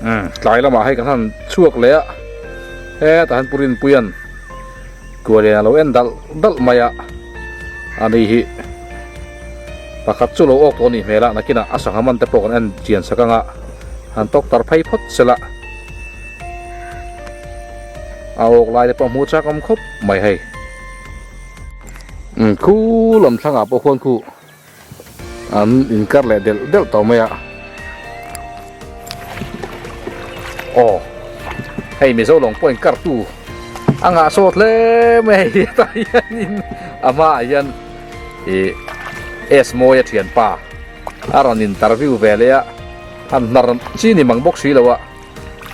Umm tlai lamah hei kan han chhuak leh a hetah hian Pu Rinpuia'n kualian a lo en dalh dalh mai a ani hi pakhat chu lo awk tawh a nih hmel a nakinah a sangha man te pawh kan en chian sak ang a han tawk tar phei phawt sela a awk lai te pawh hmuh chak awm khawp mai hei umm khu lam thlangah pawh khuan khu. An inkar leh delh delh tawh mai a. Aw hei Mizo lawng pawh inkar tu a ngah sawt hle mai hei hetah hianin a hmaah hian ih S Mawia thianpa a rawn interview ve leh a han hnar chi ni mang bawk si lo a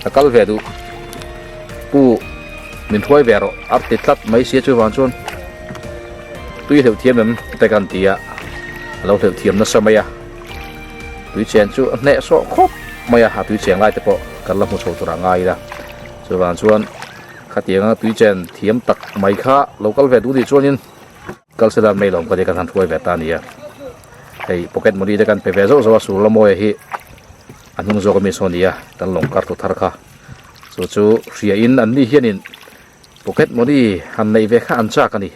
ka kal ve duh pu min hruai ve rawh a ti tlat mai sia chuvang chuan tui hleuh thiam em te kan ti a a lo hleuh thiam nasa mai a tui chen chu a hneh sawh khawp mai a a tui cheng lai te pawh kan la hmu chho tur a ngai ila chuvang chuan khatianga tui chen thiam tak mai kha lo kal ve duh nih chuanin Kal se dan mai lawm ka ti kan han hruai ve ta a ni a, hei pocket money te kan pe ve zauh zauh a sur lamawia hi a hnung zawk ami saw a ni a kan lawng kar tu thar kha chu chu hria in an ni hianin pocket money han neih ve kha an chak a ni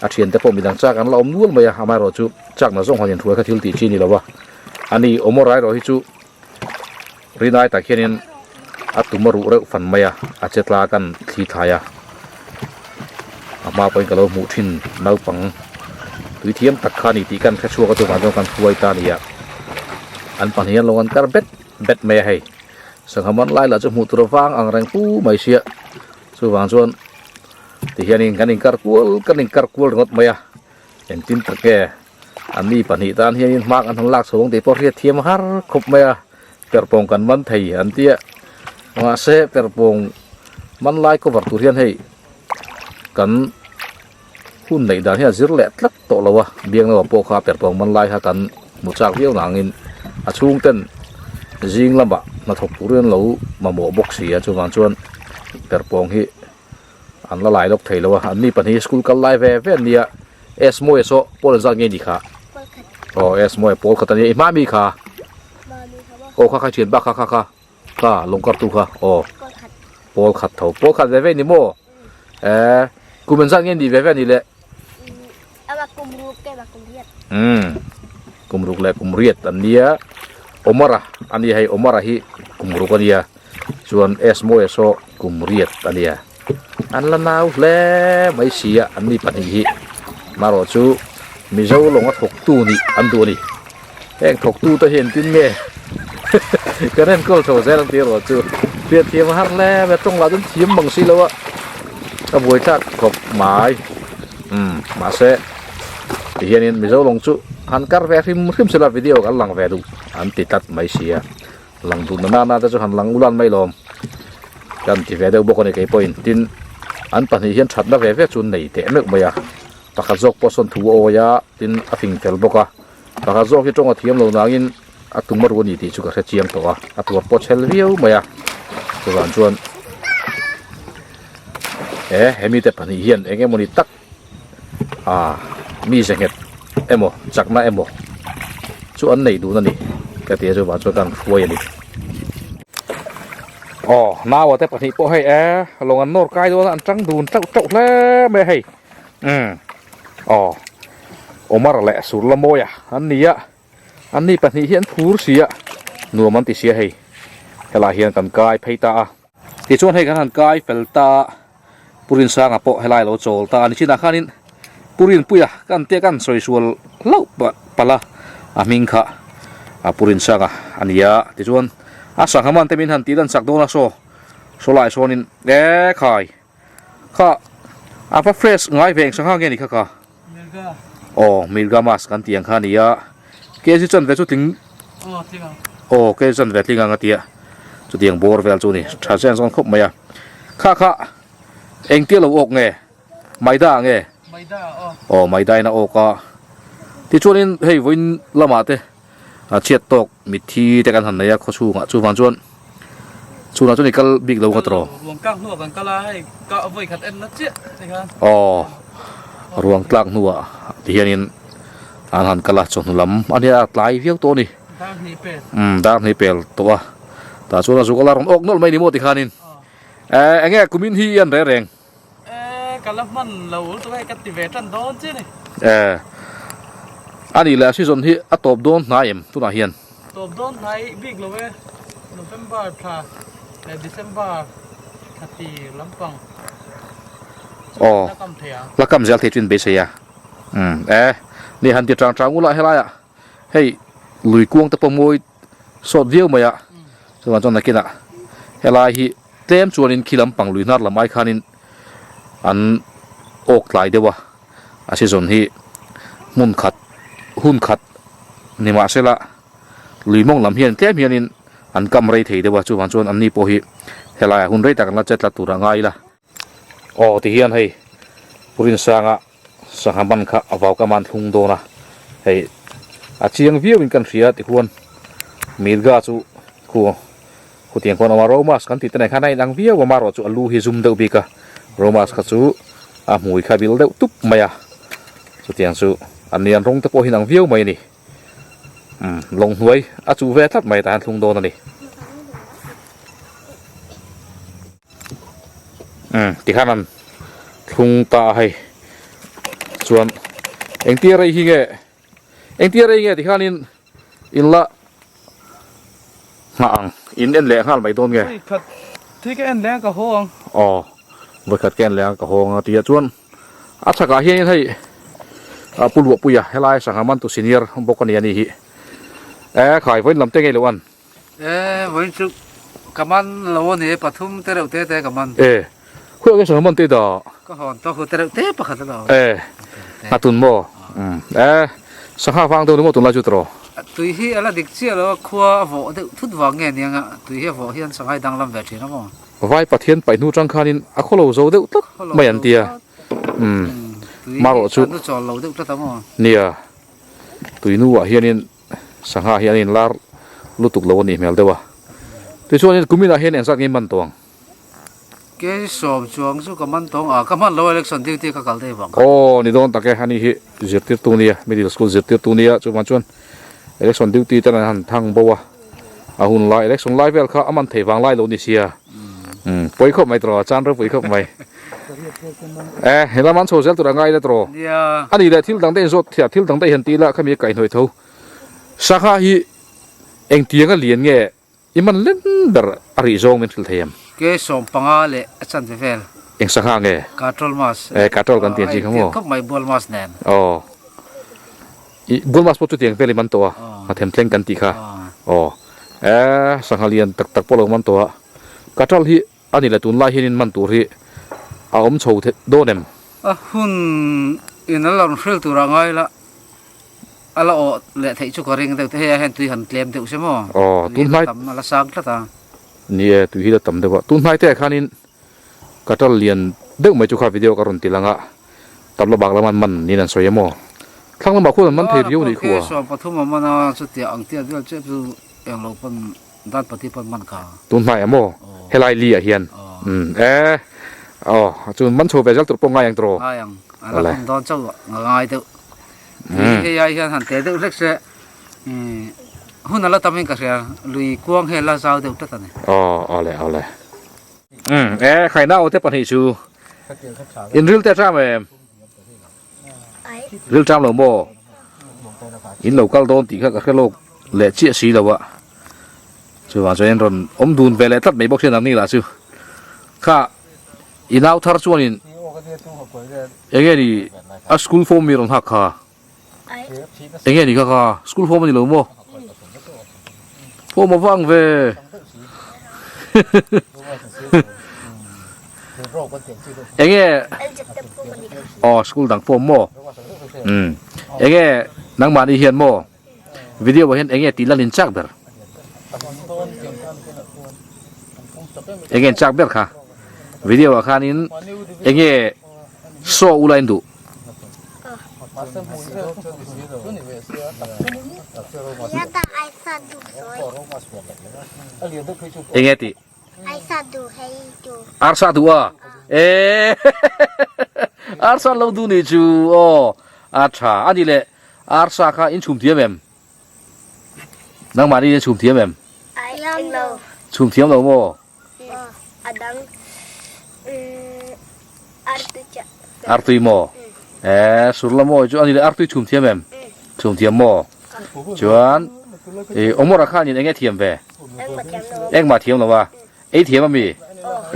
a thian te pawh midang chak an la awm nual mai a amaherawh chu chakna zawng han inhruai kha thil tih chi a ni lo a ani awm rai erawh hi chu Rinai tak hianin a tum a ruh reuh fan mai a, a che tla kan thli thlai a, a hma pawhin ka lo hmuh thin naupang tui thiam tak kha a ni tih kan hre chhuak a chuvang chuan kan hruai ta a ni a, an pahnih hian lo an kar bet bet mai a hei, sangha man lai lah chu hmuh tur vang ang reng fu mai sia, chuvang chuan tihianin kan inkar kual kan inkar kual ringawt mai a, engtin tak nge. A mi pahnih tan hianin hma kan han lak chho ang tih pawh hriat thiam har khawp mai a, perhpawng kan man thei an ti a, mahse perhpawng man lai cover tur hian hei kan hun neih dan hian a zir leh tlat tawh lo a, biang lamah pawh kha perhpawng man lai kha kan hmu chak viau nangin a chhung ten zing lamah hnathawk turin an lo mamawh bawk si a, chuvang chuan perhpawng hi. An la lai lawk thei lo a, an ni pahnih hi school kal lai ve ve an nia, S Mawia saw pawl an zat nge ni kha? Aw S Mawia pawl khat a nia, i hma mi kha? Aw kha kha thian bak kha kha kha kha lawngkar tu kha aw pawl khat tho pawl khat ve ve ni maw eh kum an zat nge ni ve ve ni le um kum ruk leh kum riat an nia Omara a nia hei Omara hi kum ruk a nia. Chuan S Mawia saw kum riat a nia. An la nau hle mai si a, an ni pahnih hi. Marawh chu Mizo lawnga thawktu nih an duh a ni. Heng thawktu te hi engtin nge kan enkawl chho zel ang tih erawh chu hriat thiam a har hle mai a, tawng lah chuan thiam mang si lo a, a buaithlak khawp mai. Umm mahse tihianin Mizo lawng chu han kar ve hrim hrim sela video kan lang ve duh an ti tlat mai si a. Lang duh na nana te chu han lang ulan mai lawm. Kan ti ve deuh bawk a ni kei pawhin. Tin, an pahnih hian thatna ve ve chu an nei teh meuh mai a. Pakhat zawk pawh sawn thu a awi a, tin a fing fel bawk a. Pakhat zawk hi tawng a thiam lo nangin a tum a ru a ni tih chu ka hre chiang tawh a. A tuar pawh chhel viau mai a. Chuvang chuan he hemi te pahnih hian eng emawni tak ah mi ze nghet emaw chakna emaw chu an nei dun a ni ka ti a chuvang chuan kan hruai a ni. Aw naua te pahnih pawh hei e lawng an nawr kai dawn a an tang dun teuh teuh hle mai a hei umm aw Omar leh Surlamawia an ni a an ni pahnih hi an phur si a nuam an ti sia hei helaiah hian kan kai phei ta a tichuan hei kan han kai fel ta a. Pu Rinsanga pawh helai lo chawl ta a ni chinah khanin Pu Rinpuia kan tia kan sawi sual hlauh palh a, a hming kha a Pu Rinsanga a ni a, tichuan a sangha man te min han tih lan chak dawn a saw saw lai sawnin e khai kha a va fresh ngai ve eng sangha nge ni kha kha aw Mirga mask kan tih ang kha a ni a kg chanve chu tling aw kg chanve tling ang a tia chutiang bawr vel chu a ni tha zen zawn khawp mai a. Kha kha engtia lo awk nge? Maida ah nge? Maida ah aw. Aw maida in a awk a. Tichuanin hei vawiin lamah te a chhiat tawk mitthi te kan han nei a khawchhungah chuvang chuan chhunah chuan i kal bik lo ngawt rawh. Ruang tlak hnuah kan kal a hei ka vawi khat en na chiah ti khan. Aw ruang tlak hnuah tihianin an han kal a chawhnu lam a nia a tlai viau tawh a ni. Dar hnih pel. Umm dar hnih pel tawh a. Tah chuan a zuk a la rawn awk nawlh mai ni maw tikhanin. Eh enge kumin hi i an reh reng? Eh ka la hman lo ul hei ka ti ve tan dawn chiah ni. Eh a nih leh a season hi a tawp dawn hnai em tunah hian? Tawp dawn hnai bik lo e, November thla leh December thla tir lampang chu la kam thei ang. La kam zel thei chu in beisei a. Umm eh ni han ti chang chang ula helaiah hei lui kuang te pawh mawi sawt viau mai a chuvang chuan nakinah helai hi tlem chuanin khi lampang lui hnar lam ai khanin an awk tlai deuh a a season hi hmun khat hun khat ni mahsela lui mawng lam hian tlem hianin an kam rei thei deuh a chuvang chuan anni pawh hi helaiah hun rei tak an la chet tlat tur a ngai ila. Aw ti hian hei Purinsanga sangha man kha a vau ka man thlung dawn a, hei a chiang viau in kan hria tichuan Mirga chu khu khutiang khuan a awm a, Romas kan tih te nen khan a inang viau a marawh chu a lu hi zum deuh bik a, Romas kha chu a hmui kha bil deuh tup mai a, chutiang chu an ni an rawng te pawh hi inang viau mai a ni. Umm lawng hnuai a chuh ve tlat mai tah hian thlung dawn a ni. Umm tikhan an thlung ta a hei chuan engtia rei hi nge engtia rei nge tikhanin in la nghah ang in en leh nghal mai dawn nge. Vawikhat thi ka en leh ang ka haw ang. Aw vawikhat ka en leh ang ka haw ang a tia chuan a chhakah hianin hei a pu Luahpuia helai sangha mantu senior bawk a ni a ni hi e khai vawiin lam te ngei loh an. E vawiin chu ka man lo a ni e pathum te reuh te te ka man. E khawiah nge sangha man te dah? Ka hawn tawk hu te reuh te pakhat a lo. E a tun maw? E sangha vang deuh ni maw tunlai chu tawh? Tui hi a la dik chiah lo a khua a vawh deuh thut vang nge nia nga tui hi a vawh hian sangha hi danglam ve thin a maw? Vai Pathian paih hnu tang khanin a khawlo zo deuh tlat mai an tia. Umm marawh chu. Tui hi a chawl lo deuh tlat a maw? Nia tui nuah hianin Sangha hi an inlar lutuk lo a nih hmel deuh a. Tichuanin kuminah hian engzat nge man tawng? Kei sawm chuang chu ka man tawng a, ka hman lo election duty ka kal daih vang kha. Aw ni dawn tak e, ani hi zirtirtu nia, middle school zirtirtu nia, chuvang chuan election duty ten an han thang bo a, a hun lai election lai vel kha a man thei vang lai lo ni sia. Umm pawi khawp mai tawh, chan ropui khawp mai. E helam an chho zel tur a ngai la tawh. Nia. Ani leh thil dang te inzawt thiah thil dang te hian ti ila khami kaihhnawih tho. Sangha hi engtiang a lian nge i man len ber a rih zawng min hrilh thei em? Ke 15 leh a chanve vel. Eng sangha nge? Katrol mas. E katrol kan tih ang chi kha maw? A intiat khawp mai bual mas nen. Aw. I bual mas pawh chutiang vel i man tawh a, a them thleng kan tih kha. Aw. E sangha lian tak tak pawh lo man tawh a. Katrol hi A ni le tunlai hianin man tur hi a awm chho theih dawn em? A hun in a la rawn hril tur ah ngai la, a la awh leh theih chu ka ring deuh te hei ah hian tui han tlem deuh se maw? Aw, Tui hi la tam a la sang tlat a. Ni e, tui hi la tam deuh a. Tun hnai te ah khanin ka tal lian deuh mai chu kha video ka rawn ti lang a, tam la bak lam an man niin an sawi em aw? Thlang lamah khuan an man thei riau anih khu a. 13 a man a, chutiang ang tiat vel chiah chu englo pawn Dan pati pawn man kha. Tun hnai ah maw? Helai li ah hian. Umm e aw chu man chho ve zel tur pawh ngai ang tawh. Ngai ang. A la hun dawn chauh a ngai deuh. Tui hei ai hian han teh deuh hlek se hun a la tam in ka hria lui kuang hi a la zau deuh tlat a ni. Aw awle awle. Umm e khaina aw te pahnih chu in ril te ṭam em? Ril ṭam lo maw? In lo kal dawn tih kha ka hre lawk leh chiah si lo a. Chuvang chuan in rawn awm dun ve leh tlat mai bawk hian ang ni lah chu. Kha i nau thar chuanin eng nge ni a school form mi rawn nghak kha? Eng nge ni kha kha school form a ni lo maw? Form a vang ve. Eng nge aw school dang form maw? Umm eng nge nangmahni hian maw? Video ah hian eng nge tih lan in chak ber? Eng nge in chak ber kha? Video ah khanin eng nge show ula in duh? Eng nge tih? Arsa duh a? Eee Arsa lo duh nih chu aw a tha a ni leh Arsa kha in chhum thiam em? Nangmahni in chhum thiam em? Thiam lo. Chhum thiam lo maw? A dang artui chiah. Artui maw? E sur la maw chu ani le artui chhum thiam em? Chhum thiam maw? Chuan e Omora khanin enge thiam ve? Engmah thiam lo. Engmah thiam lo a. Ei thiam ami?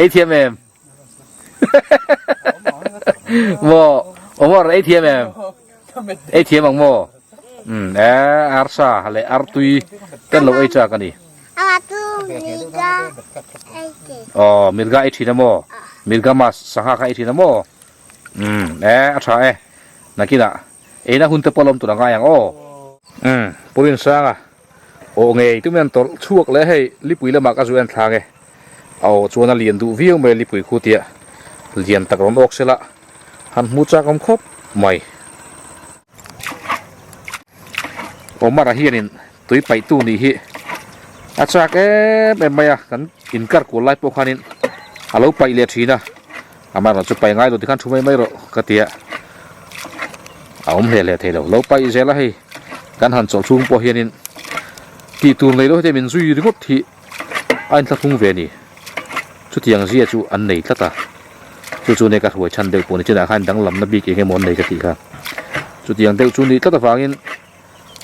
Ei thiam em? Maw Omar ei thiam em? Ei thiam ang maw? Um e arsa leh artui kan lo ei chak ani. Aw mirga ei thin a maw? Mirga mas sangha kha ei thin a maw? Um e a tha e nakinah eina hun te pawh lawm tur a ngai ang aw. Um Purin Sanga Aw ngei tu mian tawrh chhuak leh hei lipui lamah ka zu en thlang e. Aw chuan a lian duh viau mai lipui khu tia lian tak rawn awk sela han hmu chak awm khawp mai. Omar-a hianin tui paihtu nih hi a chak em em mai a, kan inkar kual lai pawh khanin a lo paih leh thin a, amaherawhchu chu paih ngai lo tikhan thu mai mai rawh ka ti a, a awm hle hle thei lo, lo paih zel a hei kan han chawlh chhung pawh hianin tih tur nei lo heti min zui ringawt hi a inthlahrung ve a ni, chutiang zia chu an nei tlat a, chu chu nia ka hruai chhan deuh pawh ni chinah khan danglamna bik eng emaw an nei ka tih kha, chutiang deuh chu nih tlat avangin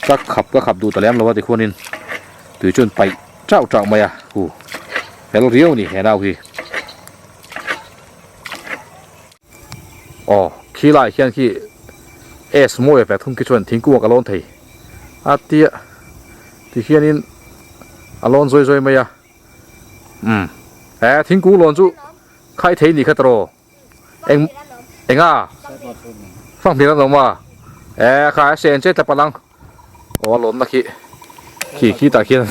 ka khap ka khap duh ta lem lo a tikhuanin tui chuan paih chauh chauh mai a hu fel riau a ni he nau hi. Aw khi lai hian khi S mawi ve thung khi chuan thingkung ah ka lawn thei a tia ti hianin a lawn zawi zawi mai a umm he thingkung lawn chu khai thei ni kha tawh eng enga fanghmir an awm a e kha a sen che tla palh ang aw a lawnna khi khi khi tah khian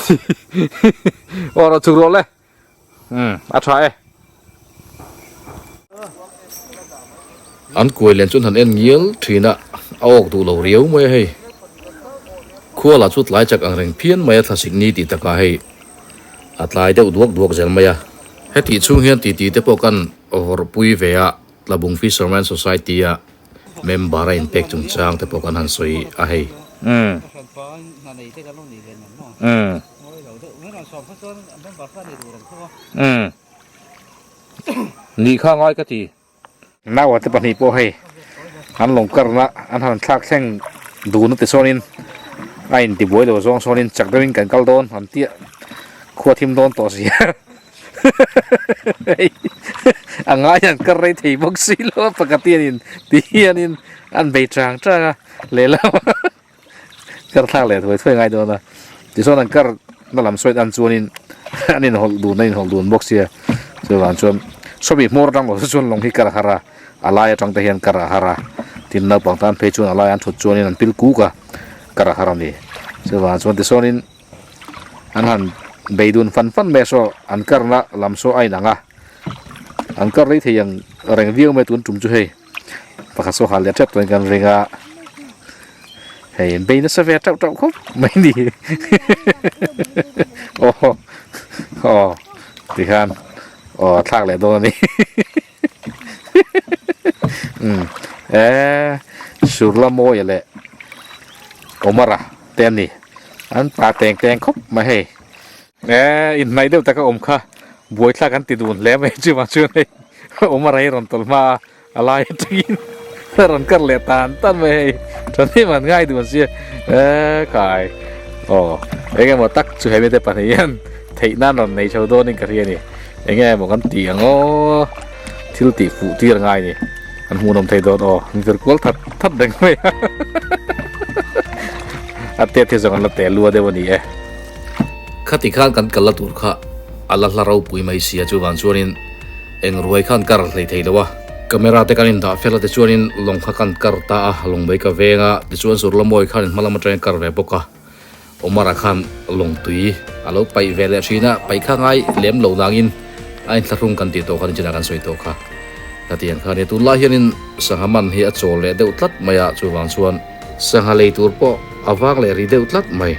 aw rawn chhuk rawh le. Umm a tha e. An kuai len chuan han en ngial thin a, a awk duh lo riau mai a hei. Khua lah chu tlai chak ang reng phian mai a thlasik ni tih takah hei a tlai deuh duak duak zel mai a. Hetih chhung hian titi te pawh kan vawrhpui ve a, Tlabung Fisherman Society a member a inpek chungchang te pawh kan han sawi a hei. Umm. Umm. Umm. Nih kha ngai ka ti. Naua te pahnih pawh hei an lawng karna an han thlak thleng dun a ti sawnin a intibuai lo zawng sawnin chak deuhin kan kal dawn an tia khua thim dawn tawh si a. A ngai an kar rei thei bawk si lo a pakhat hianin ti hianin an bei chang chang a lehlam kar thlak leh thuai thuai ngai dawn a tichuan an kar na lam sawi an chuanin an inhawlh dun a inhawlh dun bawk sia chuvang chuan sawmi hmawr atang lo chuan lawng hi kar a har a a lai atang te hian kar a har a tin naupang tan phei chuan a lai an thut chuanin an pil kuk a kar a har a ni chuvang chuan tichuanin an han bei dun fan fan mai a saw an karna lam saw a inang a an kar rei thei ang reng viau mai tun tum chu hei pakhat saw hal leh tep tawhin kan ring a hei an bei nasa ve teuh teuh khawp mai ni aw aw tikhan aw thlak leh dawn a ni umm eee surla mawia leh Omara te an ni an pa teng teng khawp mai hei eee inhnaih deuh taka awm kha buaithlak an ti dun hle mai chuvang chuan hei Omara hi rawn tawlh hma a a lai atangin a rawn kar leh tan tan mai hei thahnem an ngai dun sia eee kai aw eng emaw tak chu hemi te pahnih hian theih nan rawn nei chho dawnin ka hria a ni eng emaw kan tih ang aw thil tih fuh tir ngai a ni an hmuhnawm thei dawn aw an vir kual that that reng mai a a tet hi zawng an la tel lua deuh a ni e. Khati khan kan kal la tur kha a la hla ropui mai sia chuvang chuanin Eng ruai khan kar hlei thei lo a, camera te kan indah fel a tichuanin lawng kha kan kar ta a, lawng mai ka veng a, tichuan Surlamawi khan hma lam atangin kar ve bawk a, Omar-a khan lawng tui a lo paih ve leh thin a, paih kha ngai lem lo nangin a inthlahrung kan tih tawh kha nichinah kan sawi tawh kha ka ti ang kha a nia. Tunlai hianin sangha man hi a chawl leh deuh tlat mai a, chuvang chuan sangha lei tur pawh a vang leh ri deuh tlat mai.